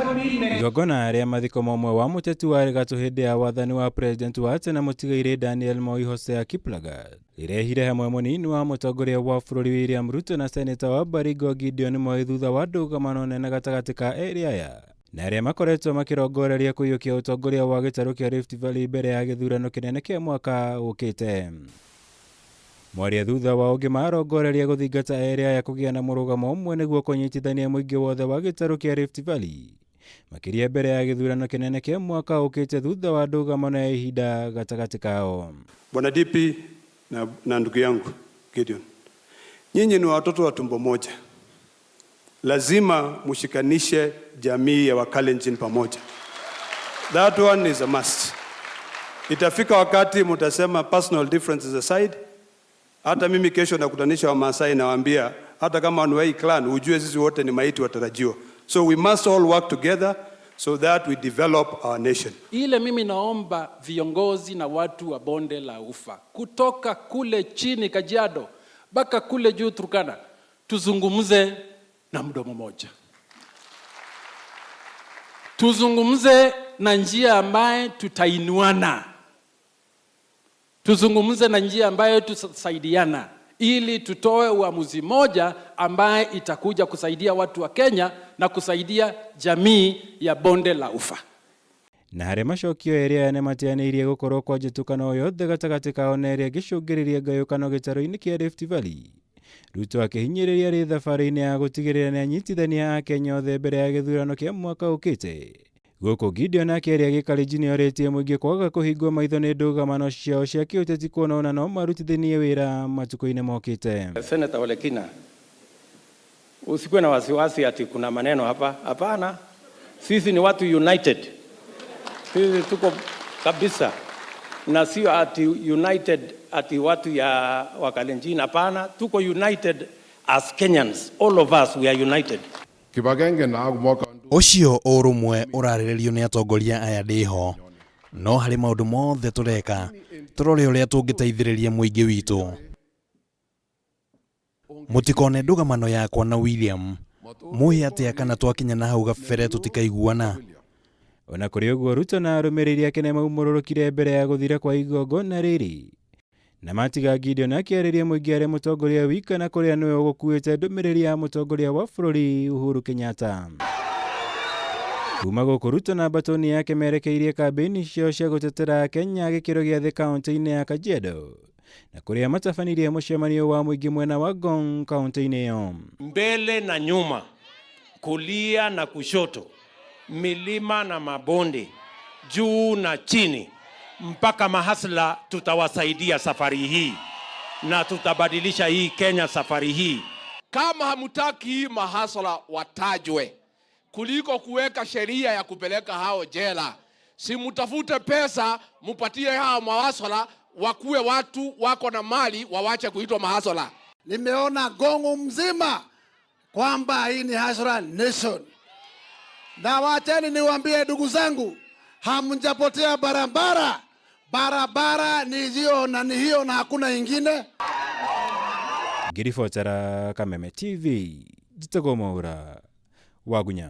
Igongona rĩa mathiko ma ũmwe wa mũteti warĩ gatũ hĩndĩ ya wathani wa president wa tene mũtigairĩ Daniel Moi Hosea Kiplagat rĩrehire hamwe mũnini wa mũtongoria wa bũrũri William Ruto na seneta wa Baringo Gideon Moi thutha wa ndũgamano nene gatagatĩ ka erĩ aya na arĩa makoretwo makĩrongoreria kũiyũkia ũtongoria wa gĩtarũ kĩa Rift Valley mbere ya gĩthurano kĩnene kĩa mwaka ũkĩte. Mwaria thutha wa ũngĩ marongoreria gũthingata erĩ aya kũgĩa na mũrũgamo ũmwe nĩguo kũnyitithania mũingĩ wothe wa gĩtarũ kĩa Rift Valley makĩria mbere ya gĩthurano kĩnene kĩa mwaka ũkĩte thutha wa ndũgamano ya ihinda gatagatĩ kao. Bwana DP na ndugu yangu Gideon, nyinyi ni watoto wa tumbo moja, lazima mushikanishe jamii ya Wakalenjin pamoja. That one is a must. Itafika wakati mutasema personal differences aside. Hata mimi kesho nakutanisha Wamasai, nawaambia hata kama ni wa clan, ujue sisi wote ni maiti watarajiwa. So we must all work together so that we develop our nation. Ile mimi naomba viongozi na watu wa bonde la Ufa kutoka kule chini Kajiado mpaka kule juu Turkana, tuzungumze na mdomo moja, tuzungumze na njia ambaye tutainuana, tuzungumze na njia ambayo tutasaidiana, ili tutoe uamuzi moja ambaye itakuja kusaidia watu wa Kenya na kusaidia jamii ya bonde la Ufa. Na harĩa macokio erĩ aya nĩmateanĩirie gũkorwo kwa njĩtũkano yothe gatagatĩ kao na ĩrĩa ĩngĩcũngĩrĩria ngayũkano gĩtarũ-inĩ kĩa Rift Valley. Ruto akĩhinyĩrĩria rĩ thabarĩ-inĩ ya gũtigĩrĩra nĩanyitithania akenya othe mbere ya gĩthurano kĩa mwaka ũkĩte. Gũkũ Gideon akĩaria gĩkalenjin nĩorĩtie mũingĩ kwaga kũhingwo maitho nĩ ndũgamano ciao cia kĩũteti kuona ona no marutithanie wĩra matukũ-inĩ mokĩte. Senator Olekina, usikuwe na wasiwasi ati kuna maneno hapa. Hapana, sisi ni watu united, sisi tuko kabisa, na sio ati united ati watu ya Wakalenjin. Hapana, tuko united as Kenyans, all of us we are united. Kibagenge na mwaka Ũcio ũrũmwe ũrarĩrĩrio nĩ atongoria aya ndĩho, no harĩ maũndũ mothe tũreka tũrore ũrĩa tũngĩteithĩrĩria mũingĩ witũ. Mũtikone ndũgamano yakwa na William mũĩ atĩa kana twakinya na hau gabere tũtikaiguana. Ona kũrĩ ũguo Ruto na arũmĩrĩri ake nĩmaumũrũrũkire mbere ya gũthira kwa igongona rĩrĩ na matiga Gideon akĩarĩria mũingĩ arĩ mũtongoria wika na kũrĩa nĩwe ũgũkuĩte ndũmĩrĩri ya mũtongoria wa bũrũri Uhuru Kenyatta. Kuma gũkũ Ruto na mbatoni yake merekeirie kambĩini ciao cia gũtetera Kenya gĩkĩro gĩa thĩ kaunti-inĩ ya Kajiado na kũrĩa matabanirie mũcemanio wa mũingĩ mwena wa Ngong kaunti-inĩ ĩyo. Mbele na nyuma, kulia na kushoto, milima na mabonde, juu na chini, mpaka mahasla tutawasaidia safari hii na tutabadilisha hii Kenya safari hii. Kama hamutaki hii mahasla watajwe, kuliko kuweka sheria ya kupeleka hao jela, si mutafute pesa mupatie hao mahasla wakuwe watu wako na mali, wawache kuitwa mahasla. Nimeona Ngong mzima kwamba hii ni Hustler Nation, na wacheni niwaambie ndugu zangu, hamjapotea barabara. Barabara ni hiyo na ni hiyo na hakuna ingine. Ngiribotera Kameme TV, njĩtagwo Mwaura Wagunya.